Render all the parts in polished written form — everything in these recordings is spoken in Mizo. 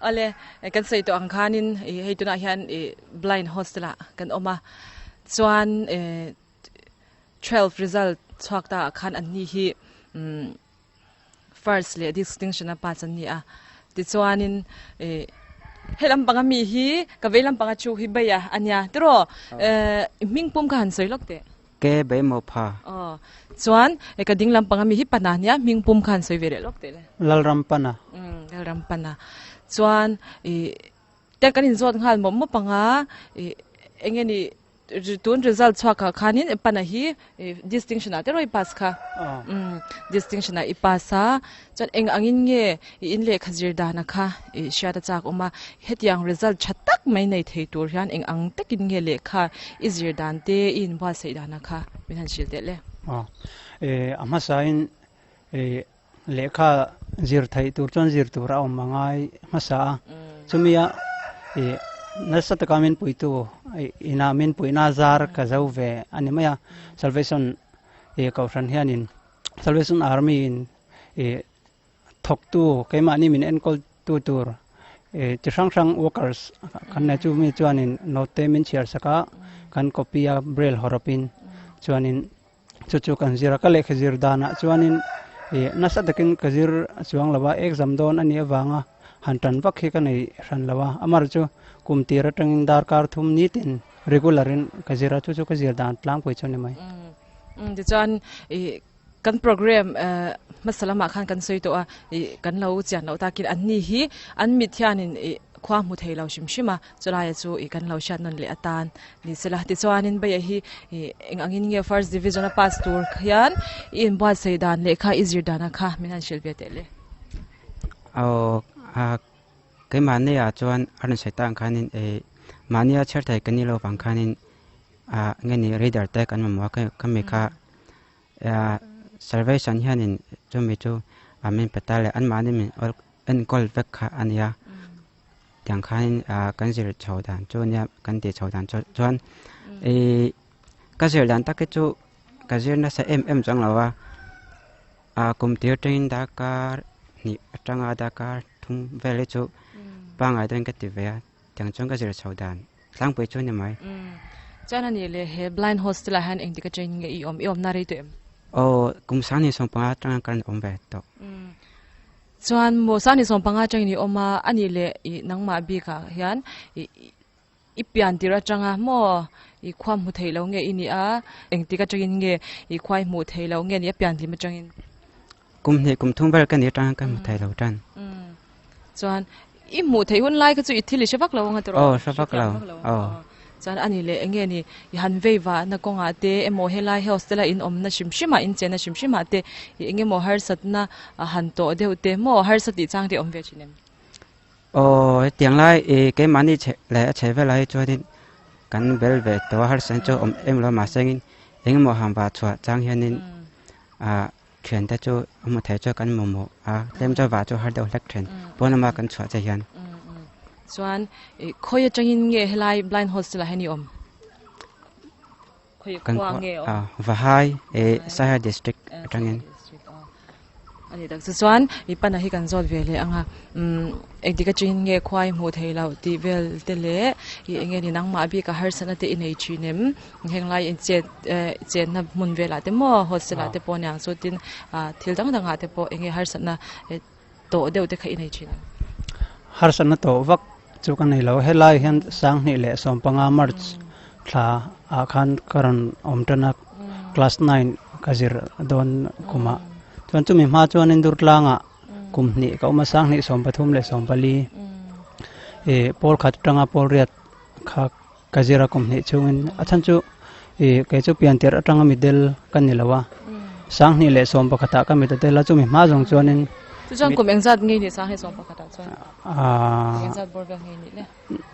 Awle, kan sawi tawh ang khanin hei tunah hian blind hostel ah kan awm a, chuan 12 result chhuak ta ah khan an ni hi first leh distinction a pass an ni a, tichuanin he lampang ami hi ka vei lampang a thu hi Beia a nia tiraw i hming pum kha han sawi lawk teh. Ke bei maw pha. Aw chuan ka ding lampang ami hi Pana nia hming pum kha han sawi ve leh lawk teh le. Lalram Pana. Lalram Pana chuan i Te kan inzawt nghal mawp mawp ang a, ih eng nge ni tun result chhuak ah khanin pana hi ih distinction ah te rawh i pass kha umm distinction ah i pass a chuan eng angin nge i in lehkha zir dan a kha ih hriat a chak awm a hetiang result tha tak mai nei thei tur hian eng ang takin nge lehkha i zir dan te i inbuatsaih dan a kha min han hrilh teh le. Aw ih a hmasain ih Lehkha zir theih tur chuan zir tur a awm a ngai hmasa a, chumia ih nasa taka min puitu inah min puihna zar ka zo ve a ni mai a, Salvation ih Kohhran hianin Salvation Army in ih thawktu keimahni min enkawl tu tur ih chi hrang hrang workers kan nei chumi chuanin note te min chhiar sak a, kan copy a braille hawrawpin chuanin. Chu chu kan zir a, ka lehkha zir danah chuanin ih nasa takin ka zir chuang lo a, exam dawn a nih avanga han tan vak hi ka nei hran lo a, amar chu kum tir atangin darkar thum nitin regular in ka zir a, chu chu ka zir dan tlangpui chu a ni mai. Umm tichuan ih kan program hmasa lamah khan kan sawi tawh a, ih kan lo chian loh takin an ni hi an mit hianin ih khua hmu thei lo hrim hrim a, Chulaiah chu ih kan lo hriat nawn leh atan ni sela. Tichuanin Baia hi ih eng angin nge first division a pass tur hian i inbuatsaih dan leh kha i zir dana kha min han hrilh ve teh le. Aw a keimahni ah chuan a rawn sawi tak ang khanin ih mahnia chhiar thei kan ni lo vang khanin ah nge ni reader te kan mamawh a khami kha ah salvation hianin chumi chu a min pe ta leh anmahni min enkawl vek kha a nia. Tiang khanin kan zir chho dan chu nia kan tih chho dan chu chuan ih ka zir dan tak hi chu ka zir nasa em em chuang lo a ah kum tir atangin darkar hnih atanga darkar thum vel hi chu pangngai deuhin ka ti ve a tiang chuan ka zir chho dan tlangpui chu a ni mai. Chuan a nih leh he blind hostel ah hian engtik atangin nge i awm i awmna rei tawh em? Aw kum sangni sawmpanga atanga kan awm ve tawh. Chuan maw Sani 15 atangin i awm a, a nih leh i nangmah bikah hian i i pian tir atanga maw i khua hmu theih loh nge i nih a, engtik atangin nge i khua i hmuh theih loh nge nih a pian hlim atangin? Kum hnih kum thum vel ka nih atangin ka hmu thei lo tan. Chuan i hmuh theih hun lai kha chu i thil i hre vak lo ang a tiraw? Aw hre vak lo, aw. Chuan a ni leh eng nge ni i han vei vahna kawngah te emaw helai hostel a in awmna hrim hrimah in chenna hrim hrimah te i eng emaw harsatna a han tawh deuh te maw harsa tih chang te awm ve thin em? Aw hetiang lai i keimahni chhe leh a chhe velah hi chuanin kan bel ve tawh a harsatna chu awm em lo mahse engin eng emaw han vah chhuah chang hianin ah thiante chu a hmu thei chu kan mamawh a tlem chu vah chu har deuh hlek thin pawn lama kan chhuah che hian. Chuan i khawi atangin nge helai blind hostel ah hian i awm? Khawi khua nge awm? Vahai e Saiha district atangin. A ni tak chu chuan i pana hi kan zawt ve leh ang a umm engtik atangin nge khua i hmuh theih loh tih vel te leh i eng nge ni nangmah bik a harsatna te i nei thin em? Heng lai in chet eh chenna hmun velah te maw hostel ah te pawh aniang chu tin ah thil dang dangah te pawh eng nge harsatna tawh deuh te kha i nei thin ang. Harsatna tawh vak chu ka nei lo. Helai hian 2015 March thla ah khan ka rawn awm tan a, class nine ka zir dawn kumah. Chuan chumi hma chuanin Durtlangah kum hnih ka awm a, 2034 ih pawl khat atanga pawl riat kha Ka zir a kum hnih chhungin a chhan chu ih kei chu pian tirh atanga mitdel ka ni lo a, 2011 ah ka mit a tel a, chumi hma zawng chuanin Chu chuan kum engzat ngei nih 2011 ah chuan kum engzat bawr vel ngei nih le?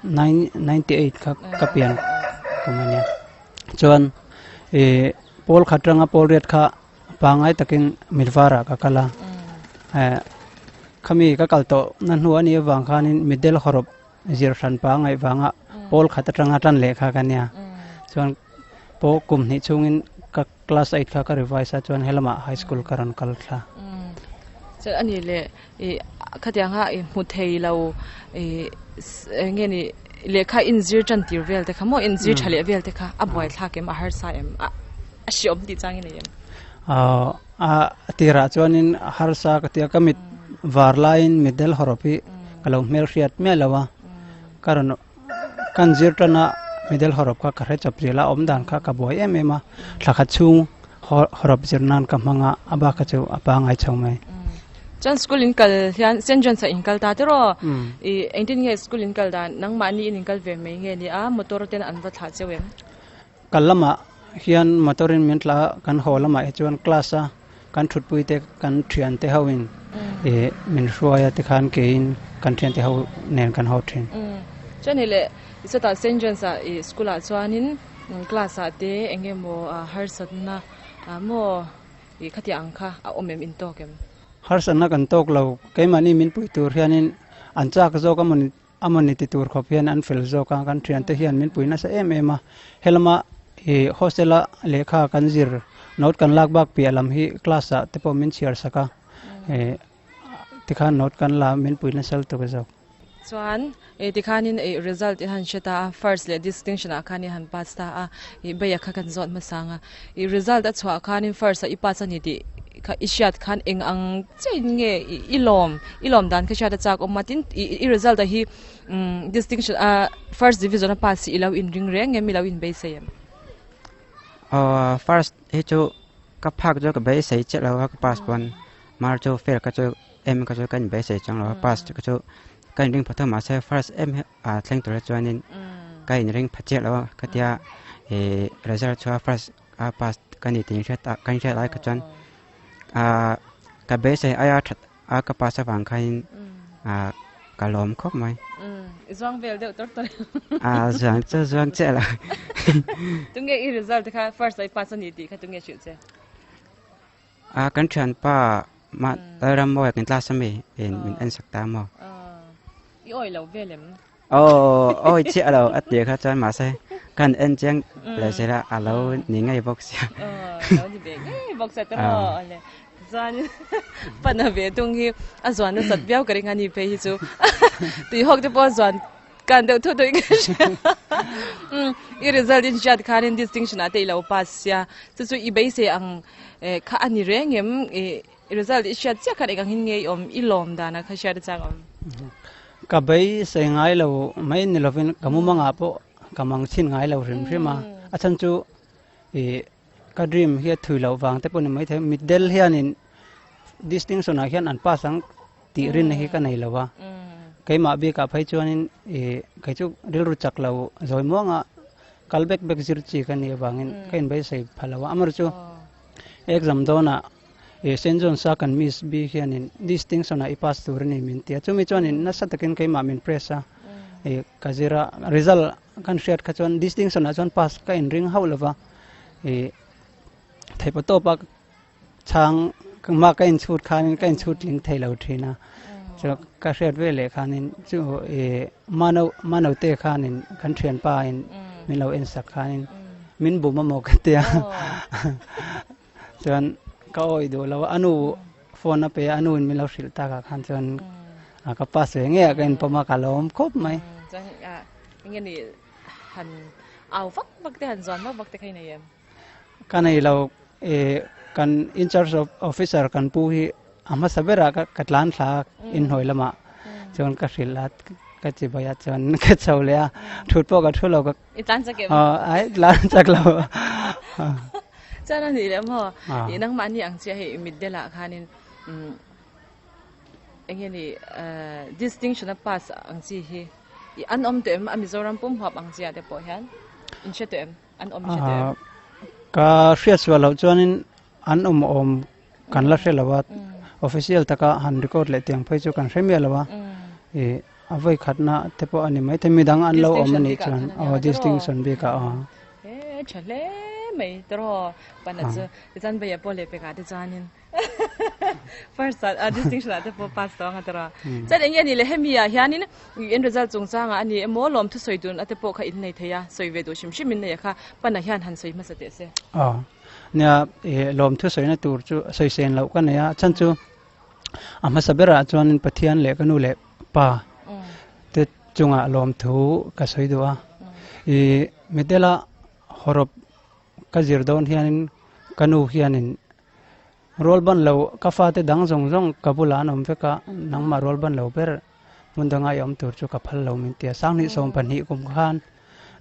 98 kha ka pian kum a nia. Chuan ih pawl khat atanga pawl riat kha pangai takin mitvarah ka kal a, eh khami ka kal tawh na hnu a nih avang khanin mitdel hawrawp Zir hran pa ngaih vanga pawl khat atanga tan leh kha ka nia. Chuan pawh kum hnih chhungin ka class eight kha ka revise a chuan helamah high school ka rawn kal thla. Chuan a nih leh ih khatianga ih hmu thei lo ih eng nge ni lehkha inzir tan tir vel te kha maw inzir tha leh vel te kha a buaithlak em a harsa em a a hriawm tih changin a em? Aw a tirah chuanin a harsa ka tia ka mit var laiin mitdel hawrawp hi ka lo hmelhriat miah lo a ka rawn Kan zir tana middle hawrawp kha ka hre chawp zel a, awm dan kha ka buai em em a, thla khat chhung hawrawp zir nan ka hmang a, a bak kha chu a pangai chho mai. Chuan school in kal hian Saint John's ah in kal ta tiraw? I engtin nge school in kal dan nangmahni in in kal ve mai nge ni a, motor ten an va thlah cheu em? Kal lamah hian motor in min tla a, kan haw lamah hi chuan class a kan thutpui te kan thian te ho in ih min hruai a tikhan keiin kan thian te ho nen kan haw thin. Chuan hei leh sawtah Saint John's ah ih school ah chuanin class ah te eng nge maw harsatna maw ih khatiang ang kha a awm em in tawk em? Harsatna kan tawk lo, keimahni min pui tur hianin an chak zawk a mawni A mawni ti tur khawp hian an fel zawk a, kan thiante hian min pui nasa em em a. Helama ih hostel a lehkha kan zir note kan lak bak piah lam hi class ah te pawh min chhiar sak a, ih tikhan note kan la min pui nasa lutuk zawk. Chuan ih tikhanin ih result i han hre ta a, first leh distinction ah khan i han pass ta a, ih Baya kha kan zawt hmasa ang a, ih result a chhuah khanin first ah i pass a ni tih kha i hriat khan eng ang chiahin nge i lawm i lawm dan kha hriat a chak awm a tin i result ah hi umm distinction a first division a pass hi i lo inring reng em i lo inbeisei em? Aw first hi chu ka phak chu ka beisei chiah lo a ka pass pawn mar chu fail kha chu em kha chu ka inbeisei chuang lo a pass kha chu ka inring pha thung mahse first em hi a thleng tur chuanin ka inring pha chiah lo a ka tia ih result chhuah a first a pass ka ni tih inhriat ah ka inhriat lai kha chuan ah ka beisei aia that a ka pass avang khain ah ka lawm khawp mai. I zuang vel deuh tawr tawr Ah zuang chu zuang chiah lo. Tunge i result te kha first a i pass a ni tih kha tunge hrilh che? Ah kan thianpa mah Lalrammawia kan class ami in min en sak ta maw? I awi lo vel em? Aw awi chiah lo a tir kha chuan mahse kan en chiang leh zel a a lo ni ngei bawk sia. Aw lo ni ve ngei bawk sia tiraw awle chuan pana ve tung hi a zuan nasat viau ka ring a ni phei hi chu tuihawk te pawh a zuan kan deuh thut thut in ka hria umm i result in hriat khanin distinction ah te i lo pass sia chu chu i beisei ang kha a ni reng em i I result i hriat chiah khan eng angin nge i awm, i lawm danah kha hriat a chang awm. Ka beisei ngai lo mai ni lovin ka mumangah pawh ka mang chhin ngai lo hrim hrim a, a chhan chu ih ka dream hi a thui loh vang te pawh ni maithei mitdel hianin distinction ah hian an pass ang tih rinna hi ka nei lo a, keimah bikah phei chuanin ih kei chu rilru chak lo zawi muanga kal bek bek zir chi ka nih avangin ka inbeisei pha lo a, amaherawhchu exam dawnah Ih Saint John's a kan Miss B hianin distinction ah i pass tur a ni min ti a, chumi chuanin nasa takin keimah min press a, ih ka zir a, result kan hriat kha chuan distinction ah chuan pass ka inring hauh lova, ih theihpawh tawp a chhang mah ka inchhut khanin ka inchhut tling thei lo thin a, chu ka hriat ve leh khanin chu ih mano manote khanin kan thianpa in min lo ensak khanin min bum amaw ka tia. Chuan ka awi duh lo a, a nu phone a pe a, a nu in min lo hrilh tak ah khan chuan ka pass ve ngei ah ka inpawm a, ka lawm khawp mai. Chuan enge ni han au vak vak te han zuan vak vak te kha i nei em? Ka nei lo, kan in charge of officer kan pu hi a hmasa ber ah ka tlan thla a inhnuai lamah chuan ka hrilh a, ka chibai ah chuan ka chho leh a, thut pawh ka thu lo ka I tlan chak em? Ai tlan chak lo. Chuan a nih leh maw? I nangmahni ang chiah hei mitdel ah khanin eng nge ni distinction a pass ang chi hi i an awm tawh em? A Mizoram pum huap ang chiah te pawh hian in hre tawh em? An awm i hre tawh em? Ka hriat sual loh chuanin an awm awm kan la hre lo a, official taka han record leh tiang phei chu kan hre miah lo a, i a vawi khatna te pawh a ni mai thei, midang an lo awm a nih chuan aw distinction bikah aw. E tha hle mai tawrhaw pana chu tichuan vei ah pawh leh pekah te chuanin first ah distinction ah te pawh pass tawh anga tawrhaw chuan eng nge ni le hemi ah hianin in result chungchangah a ni emaw lawmthu sawi dun ate pawh kha in nei thei a sawi ve duh hrim hrim in nei a kha pana hian han sawi hmasa teh se. Aw nia lawmthu sawina tur chu sawi sen loh ka nei a chhan chu. A hmasa berah chuanin Pathian leh ka nu leh pa te chungah lawmthu ka sawi duh a. Ih Mitdela hawrawp ka zir dawn hianin ka nu hianin rual ban lo ka fate dang zawng zawng ka bulah an awm vek a, nangmah rual ban lo ber hmun danga i awm tur chu ka phal lo min ti a. Sanghnih 12 kum khan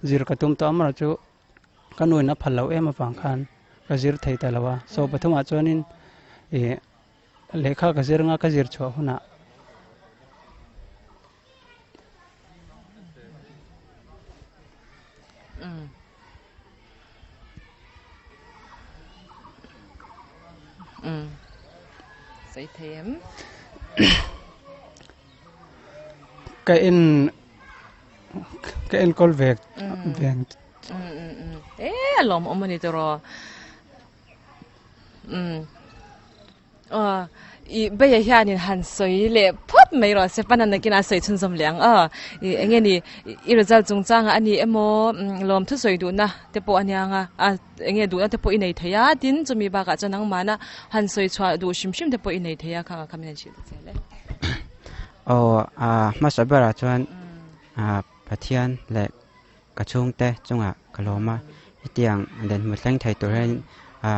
zir ka tum tawh amarawh chu ka nu in a phal lo em avang khan ka zir thei ta lo a. So pathumah chuanin ih lehkha ka zir anga ka zir chhuah hunah Ka en ka enkawl ve ve ang. E a lawmawm a ni tawh Aw, i beia hianin han sawi leh phawt mai rawh se, panan nakin a sawi chhunzawm leh ang aw. I eng nge ni, i result chungchangah a ni emaw, lawmthu sawi duhna te pawh a nia ang a, a eng nge duhna te pawh i nei thei a, tin chumi bakah chuan nangmahna han sawi chhuah duh hrim hrim te pawh i nei thei a, khang ah kha min han hrilh ta che le. Aw, a hmasa berah chuan Pathian leh ka chhungte chungah ka lawm a, hetiang dinhmun thleng thei tur hian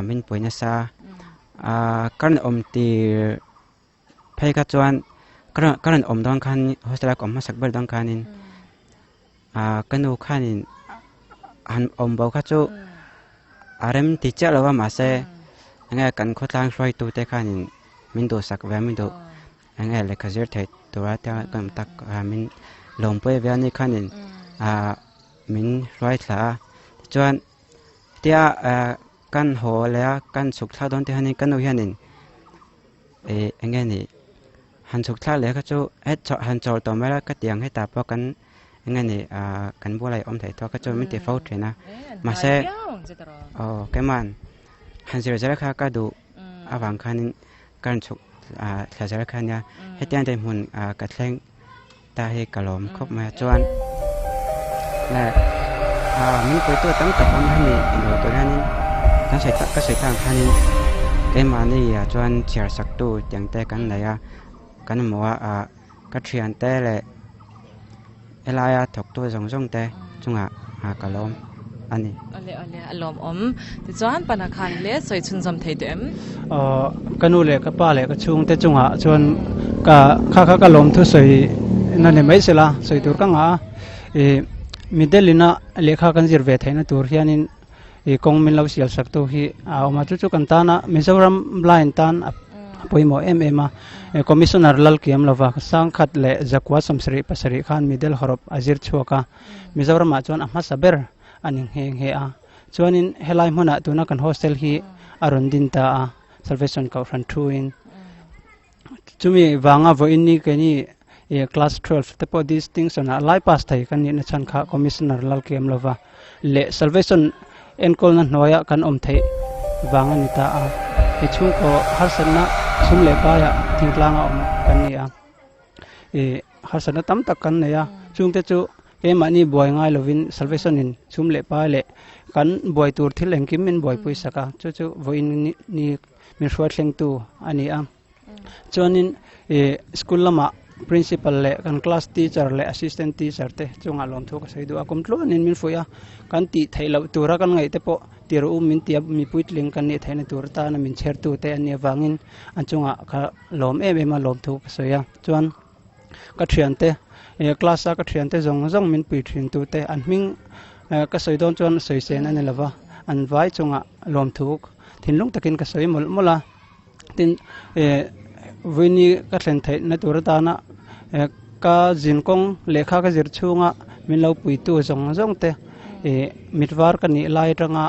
min pui nasa a, ka rawn awm tir phei kha chuan ka rawn awm dawn khan hostel a ka awm hmasak ber dawn khanin ka nu khanin han awm bo kha chu a rem ti chiah lo a mahse enge kan khawtlang hruaitute khanin min duhsak ve a min duh. Eng nge lehkha zir theih tura te ka awm tak a min lawmpui ve a ni khanin ah min hruai thla a tichuan hetia ah kan haw leh a kan chhuk thlak dawn te hianin ka nu hianin ih eng nge ni han chhuk thlak leh kha chu het han chawl tawh mai la ka ti ang hetah pawh kan eng nge ni ah kan bulah i awm theih tawh kha chu min ti fo thin a mahse aw keiman han zir zel kha ka duh avang khanin ka rawn chhuk thla zel kha ania hetiang te hmun ka thleng ta hi ka lawm khawp mai a chuan leh min puitu tam tak awm hemi inlo tur hianin kan sawi tak ka sawi tak ang khanin keimahni ah chuan chhiar sak tu tiang te kan nei a kan hmu a ah ka thian te leh helaia thawktu zawng zawng te chungah ka lawm a ni. Awle awle a lawmawm. Tichuan pana khan hle sawi chhunzawm thei tawh em? Aw ka nu leh ka pa leh ka chhungte chungah chuan ka kha kha ka lawm thu sawi na ni mai sela sawi tur ka ngah a. Ih middle ina lehkha kan zir ve theihna tur hianin ih kawng min lo sial sak tu hi a awm a chu chu kan tana Mizoram blind tan a pawimawh em em a Commissioner Lalkiam lova sangkhat leh zakua 77 khan middle hawrawp a zir chhuak a Mizoramah chuan a hmasa ber a ni nghe nghe a chuanin helai hmunah tuna kan hostel hi a rawn din ta a Salvation Kohhran thu in. Chumi vanga vawiin ni keini ih class 12 te pawh distinction ah lai pass thei kan nihna chhan kha commissioner Lalkiam lova leh salvation enkawlna hnuaia kan awm theih vang a ni ta a. I chhungkaw harsatna sum leh paiah thingtlanga awm kan ni a. Ih harsatna tam tak kan nei a chungte chu keimahni buai ngai lovin salvation in sum leh pai leh kan buai tur thil engkim min buaipui sak a chu chu vawiin ni min hruai thlengtu a ni a chuanin ih school lamah principal leh kan class teacher leh assistant teacher te chungah lawmthu ka sawi duh a kum tluanin min fuih a kan tih theih loh tura kan ngaih te pawh tir u min tia mi puitling kan nih theihna tur atana min chhertu te an nih avangin an chungah ka lawm em em a lawmthu ka sawi a chuan ka thiante ih class a ka thiante zawng zawng min pui thin tu te an hming ka sawi dawn chuan sawi sen a ni lova an vai chungah lawmthu thinlung takin ka sawi mawlh mawlh a tin eh vawiini ka thlen theih na tur atana eh ka zin kawng lehkha ka zir chhunga min lo puitu zawng zawng te ih mit var ka nih lai atanga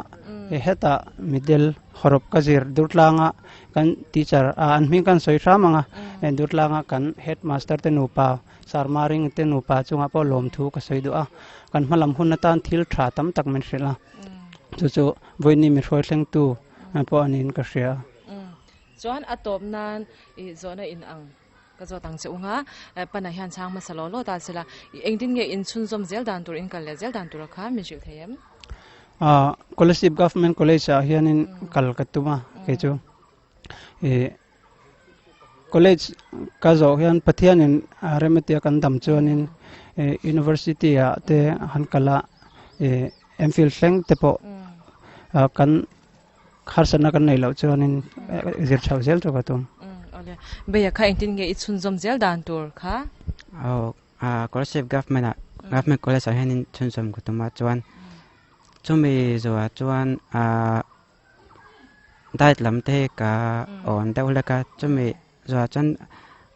hetah middle hawrawp ka zir durtlanga kan teacher ah an hming kan sawi hram ang a durtlanga kan headmaster te nupa Sarmaring te nupa chungah pawh lawmthu ka sawi duh a kan hmalam hun atan thil tha tam tak min hrilh a chu chu vawiini mi hruai thlengtu pawh a niin ka hria. Chuan a tawp nan i zawhna in ang ka zawt ang che u nga pana hian chhang hmasa law law ta sela engtin nge in chhunzawm zel dan tur in kal leh zel dan tura kha min hrilh thei em? Scholarship Government College ah hianin kal ka tum a kei chu i. College ka zawh hian Pathianin rematia kan dam chuanin University ah te han kal a MPhil thleng te pawh kan harsatna kan neih loh chuanin zir chhoh zel chu ka tum. Awle, Beia kha engtin nge i chhunzawm zel dan tur kha? Aw, Scholarship Government ah Government College ah hianin chhunzawm ka tum a chuan chumi zawhah chuan Diet lam te hi ka awn deuh hlek a, chumi zuah chuan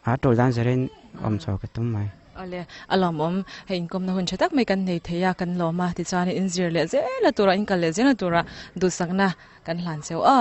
a tul dan zirin awm chho ka tum mai. Awle, a lawmawm. Hei inkawmna hun tha tak mai kan nei thei a, kan lawm a, tichuan in zir leh zel a tura, in kal leh zel a tura duhsakna kan hlan cheu a.